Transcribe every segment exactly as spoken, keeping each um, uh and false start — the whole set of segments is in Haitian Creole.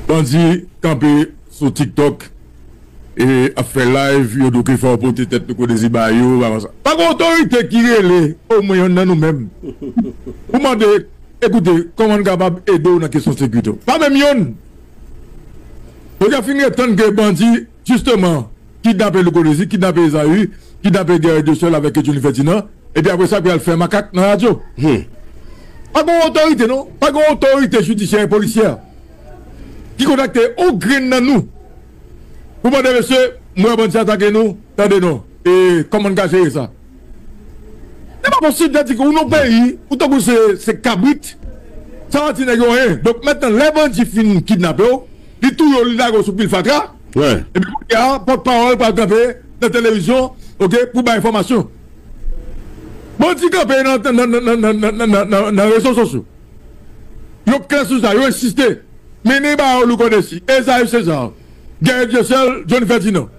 Bandi kanpe sou TikTok e ap fè live, yo di w ke fò w pote tèt Louko Dezi ba yo, bagay sa. Pa gen otorite ki rele omwen yonn nan nou menm pou mande, ekoute, kòman n kapab ede w nan kesyon sekirite w? Pa menm yonn. Yo deja fin ret tann ke bandi, jisteman, kidnape Louko Dezi, kidnape Ezayi, kidnape Guerrier Dieuseul avèk Johnny Ferdinand, epi apre sa, pou y al fè makak nan radyo. Pa gen otorite, non. Pa gen otorite jidisyè e polisyè ki kontakte yon grenn nan nou pou mande, mesye, m wè bandi atake nou, tande non, e kòman n ka jere sa? Se pa posib, sa di ke ou nan peyi, ou tankou se, se kabrit, sa pa di nèg yo anyen. Donk, mentnan, lè bandi fin kidnape w, li touye w, li lage w sou pil fatra, epi kounye a, pòtpawòl pral kanpe nan televizyon, oke, pou bay enfòmasyon. Bandi kanpe nan, nan, nan rezo sosyo. Yo klè sou sa, yo ensiste. Mennen ba yo Louko Dezi, Ezayi César, Guerrier Dieuseul, Johnny Ferdinand.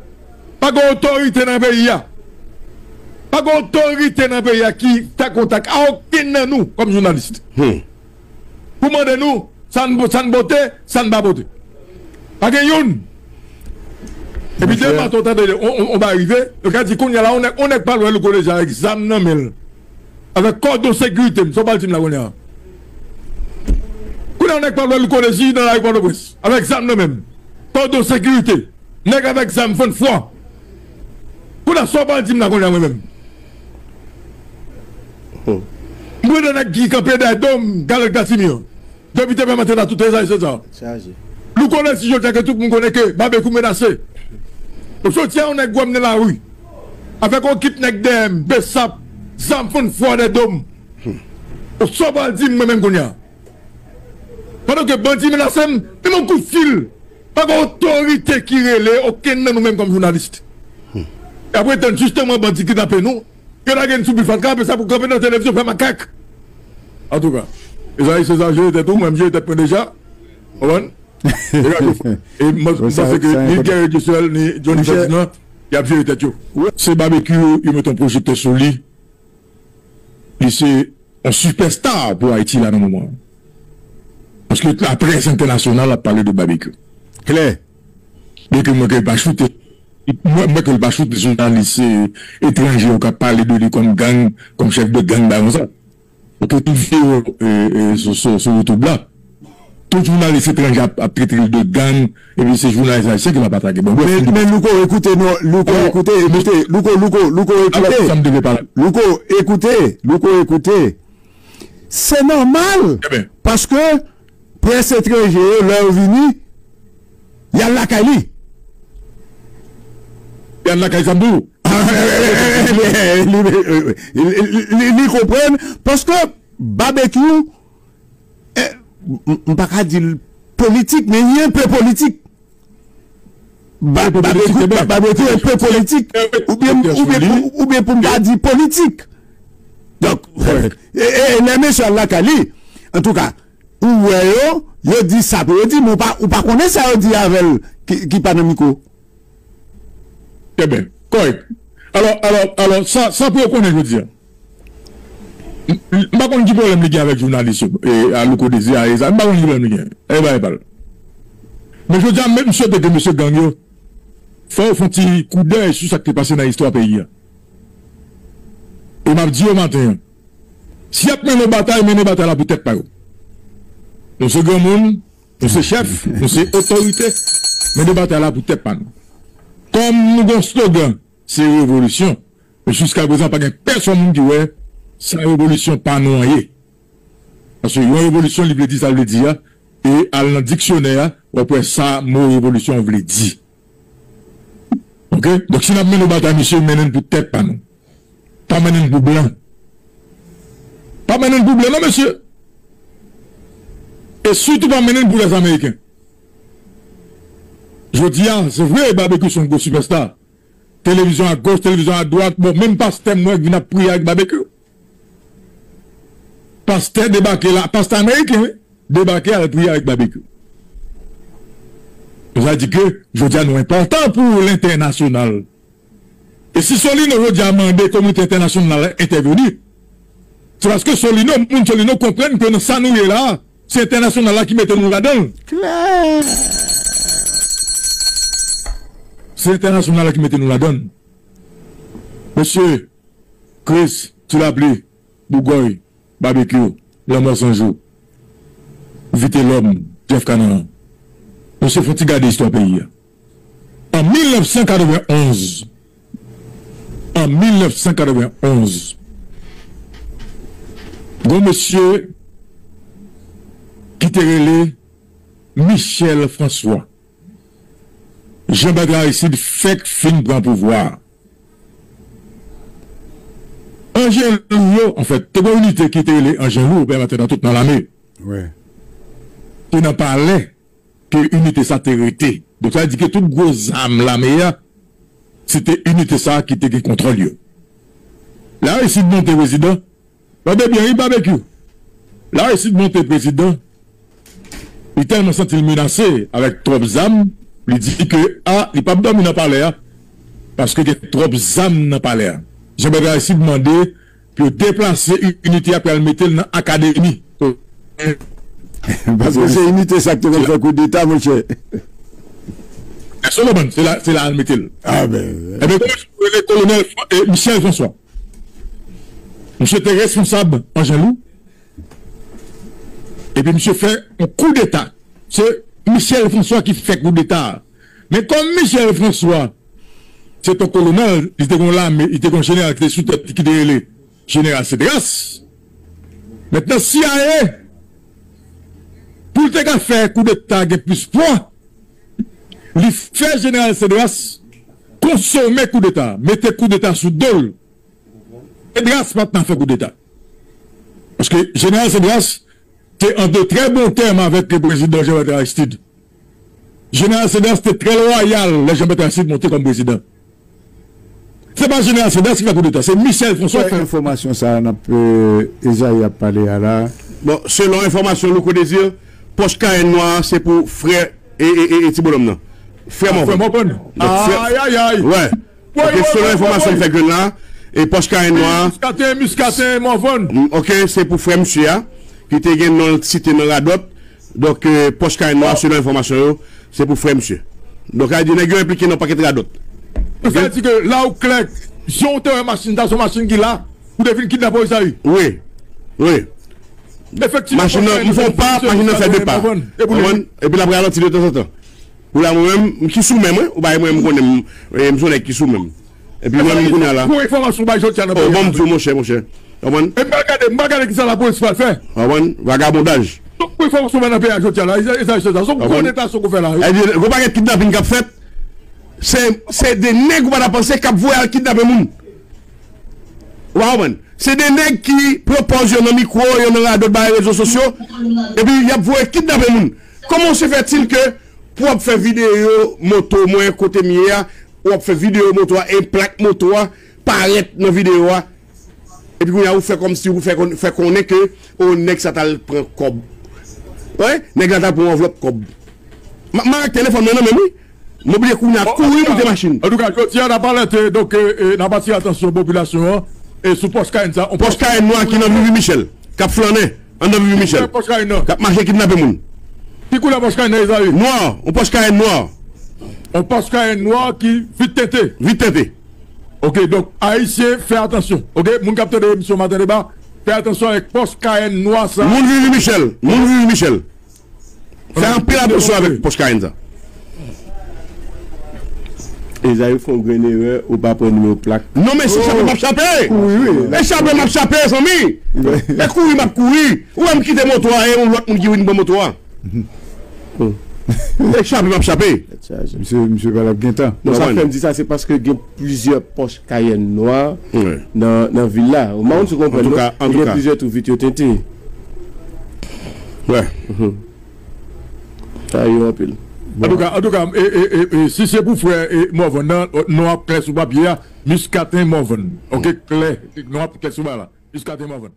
Pa gen otorite nan peyi a. Pa gen otorite nan peyi a ki fè kontak a okenn nan nou kòm jounalis. Pou mande nou, sa n, sa n pote, sa n pa pote. Pa gen youn. Epi demen maten, w tande, on, on, on bagay rive, yo ka di, kounye a la, on nèg, on nèg pral wè Louko Dezi avèk zam nan men l. Avèk kòdon sekirite, m, sa w pral di m la kounye a? Kounye a, on nèg pral wè Louko Dezi nan lari Pòtoprens, avèk zam nan men l. Kòdon sekirite. Nèg avèk zam fann fwa. Kounye a, sa w pral di m la kounye a, mwen menm? M prale nèg ki kanpe dèyè do m, Galèt Kasimir. Depi te pèmèt la tout Ezayi César. Louko Dezi, jodi a ke tout moun konnen ke Babekyou menase. Jodi a, yon nèg wè m nan lari avèk yon ekip nèg dèyè m, besap, zam fann fwa dèyè do m. Sa w pral di m mwen menm kounye a? Pandan ke bandi menase m, menm yon kout fil, pa gen otorite ki rele okenn nan nou menm kòm jounalis. E apre tann jisteman bandi kidnape nou, yo lage n sou pil fatra, apre sa pou kanpe nan televizyon fè makak. Antouka, Ezayi César, jere tèt ou, mwen m jere tèt mwen deja. Konprann? E gade, e m, m panse ke ni Guerrier Dieuseul, ni Johnny Ferdinand, y ap jere tèt yo. Se Babekyou, yo met yon pwojektè sou li. Li se yon sipèsta pou Ayiti la nan moman an. Paske laprès entènasyonal ap pale de Babekyou. Klè. Byenke m wè ke l pa choute, m wè, m wè ke l pa choute jounalis, eh, etranje yo k ap pale de li kòm gang, kòm chèf de gang, bagay konsa. Ou tout videyo, eh, eh, sou, sou, sou YouTube la. Tout jounalis etranje ap, ap trete l de gang, epi se jounalis ayisyen ki p ap atake. Bon, brèf, men, men Louko, ekoute, non, Louko, ekoute, ekoute, Louko, Louko, Louko, ekoute. Louko, ekoute, Louko, ekoute. Se nòmal, paske près etranje yo, lè yo vini, y al lakay li. Y al lakay sa m di w. Li, li, li, li konprann, paske Babekyou, eh, m, m pa ka di l politik, men li enpe politik. Ba-, Babekyou, Babekyou enpe politik. Oubyen, oubyen, oubyen pou m pa di politik. Donk, e, e, e lè mesye al lakay li, antouka, ou wè yo, yo di sa pou yo di, men ou pa, ou pa konnen sa yo di avè l ki, ki pa nan mikwo. Trè byen, kòrèk. Alò, alò, alò, sa, sa pou yo konnen jodi a. M, m, m pa konn ki pwoblèm li gen avèk jounalis yo, e, a Louko Dezi, a Eza, m pa konn ki pwoblèm li gen. E bagay pa l. Men jodi a, men m swete ke mesye gang yo, fò yo fè yon ti koudèy sou sa k te pase nan istwa peyi a. E m ap di yo maten an, si y ap mennen yon batay, mennen batay la pou tèt pa yo. Nou se granmoun, nou se chèf, nou se otorite, mennen batay la pou tèt pa nou. Kòm nou gen yon slogan, se revolisyon. Men jiska prezan, pa gen pèsonn moun ki wè sa revolisyon pa nou an ye. Paske yon revolisyon, li vle di sa l vle di a, e al nan diksyonè a, w ap wè sa mo revolisyon vle di. Oke? Donk, si n ap mennen yon batay, mesye, mennen l pou tèt pa nou. Pa mennen l pou blan. Pa mennen l pou blan, non, mesye. E sitou pa mennen l pou lèzameriken. Jodi a, se vre, Babekyou se yon gwo sipèsta. Televizyon agoch, televizyon adwat, bon, menm pastè m wè k vin ap priye avèk Babekyou. Pastè debake la, pastè ameriken, wi, debake al priye avèk Babekyou. Sa di ke, jodi a, nou enpòtan pou lentènasyonal. E si Solino jodi a mande kominote entènasyonal entèveni, se paske Solino, moun Solino konprann ke nan sa nou ye la, Se entènasyonal la ki mete nou ladan l. Klè. Se entènasyonal la ki mete nou ladan l. Mesye, Chris, Ti Lapli, Bougòy, Babekyou, Lanmò San Jou, Vitelòm, Jeff Kanaan. Mesye, fon ti gade istwa peyi a. An mil nèf san katrevenn onz, an mil nèf san katrevenn onz, gon mesye ki te rele Michel François. Jean Bertrand Aristide fèk fin pran pouvwa a. Anjen lou yo, anfèt, te gon inite ki te rele anjen lou, ou pèmèt nan tout nan lame. Wi. Ki nan palè ke inite sa te rete. Donk, sa vle di ke tout gwo zam lame a, se te inite sa ki te gen kontwòl yo. Lè Aristide monte prezidan, tande byen, wi, Babekyou. Lè Aristide monte prezidan, li tèlman santi l menase avèk twòp zam, li di ke, a, li p ap dòmi nan palè a, paske gen twòp zam nan palè a. Jean Bertrand Aristide mande pou yo deplase inite a, pou y al mete l nan akademi. Paske se inite sa k te konn fè koudeta, monchè. Èske w konprann? Se la, se la al mete l. Ah, ben. Ebyen, kòman yo rele kolonèl Fran-, eh, Michel François? Misye te responsab anjen lou. Epi misye fè yon koudeta. Se Michel François ki fè koudeta a. Men kòm Michel François, se t yon kolonèl, li te gon lame, li te gon jeneral ki te sou tèt li, ki te rele jeneral Cedras. Mentnan, C I A, pou l te ka fè koudeta gen plis pwa, li fè jeneral Cedras konsome koudeta, mete koudeta sou do l. Cedras pa t nan fè koudeta. Paske jeneral Cedras te an de trè bon tèm avèk le prezidan Jean Bertrand Aristide. Jeneral Cedras te trè lwayal lè Jean Bertrand Aristide monte kòm prezidan. Se pa jeneral Cedras ki fè koudeta, se Michel François ki fè. Enfòmasyon sa a n ap, euh, Ezayi ap pale a la. Bon, selon enfòmasyon Louko Désir, pòch Cayenne nwa a se pou frè e, e, e, e ti bonòm nan. Frè Morvan. Frè Morvan. Donk, frè, ayayay. Wè. Donk, selon enfòmasyon m fè jwenn la, e pòch Cayenne nwa a, Miskaten, Miskaten, Morvan. Mm, ok, se pou frè misye a, ki te gen non l site nan radòt. Donk, euh, pòch Cayenne nwa a, selon enfòmasyon yo, se pou frè misye. Donk, sa vle di nèg yo enplike nan pakèt radòt. Sa vle di ke la ou klè, jan w te wè machin sa, se yon machin ki la, ou te fin kidnape w, Ezayi. Wi. Wi. Efektivman, machin nan, m fè yon pa, machin nan fè de pa. Konprann? Epi l ap ralanti de tanzantan. Pou la, mwen menm, m ki sou men m, wi. Ou bay mwen, m konnen m, e, m se yon nèg ki sou men m. Epi mwen menm, kounye a la. Gwo enfòmasyon bay jodi a nan peyi a. Oh, bon, m di w, monchè, monchè. Konprann? E m pral gade, m pral gade kisa lapolis pral fè. Konprann? Vagabondaj. Tout gwo enfòmasyon bay nan peyi a jodi a la, e, e sa, e sa. Se yon gwo neta sa w fè la, wi. E di, gwo pakèt kidnapin k ap fèt. Se, se de nèg ou pa ta panse k ap voye al kidnape moun. Ou pa konprann? Se de nèg ki pran pòz yo nan mikwo, yo nan radòt, bay rezo sosyo, epi y ap voye kidnape moun. Comment se fait-il que pou w ap fè videyo moto mwen kote m ye a, w ap fè videyo moto a, e plak moto a parèt nan videyo a, epi kounye a ou fè kòmsi ou fè kon-, fè konnen ke, o, nèg sa t al pran kòb. Wi, nèg la t al pran yon anvlòp kòb. M ap mare ak telefòn mwen nan men m, wi. M oblije kounye a kouri moute machin. Antouka, jodi a, n ap alète, donk, e, e, n ap atire atansyon popilasyon an, e, sou pòch Cayenne sa. Pòch Cayenne nwa ki nan Vivi Michel, k ap flannen anndan Vivi Michel, k ap mache kidnape moun. Ki koulè pòch Cayenne nan, Ezayi? Nwa, yon pòch Cayenne nwa. Yon pòch Cayenne nwa ki vit tente. Vit tente. Ok, donk, Ayisyen, fè atansyon. Ok, moun k ap tande emisyon Maten Deba, fè atansyon avèk pòch Cayenne nwa sa. Moun Vivi Michel, moun Vivi Michel. Fè anpil atansyon avèk pòch Cayenne sa. Ezayi fè yon grenn erè, ou pa pran nimewo plak. Non, men se chape m ap chape. Kouri, wi. E chape m ap chape, zanmi. E kouri m ap kouri. Ou wè m kite moto a, e yon lòt moun ki vin pran moto a. E chape m ap chape. Misye, misye pa l ap gen tan. Non, sa k fè m di sa, se paske gen plizyè pòch Cayenne nwa nan, nan vil la. Ou pa konn si w konprann, non? Antouka, antouka. Gen plizyè tou vit yo tente. Wè. Sa yo anpil. Antouka, antouka, e, e, e, e, si se pou frè, e, Morvan nan, non ap klè sou papye a, Miskaten Morvan. Ok, klè. Non ap klè sou bagay la. Miskaten Morvan.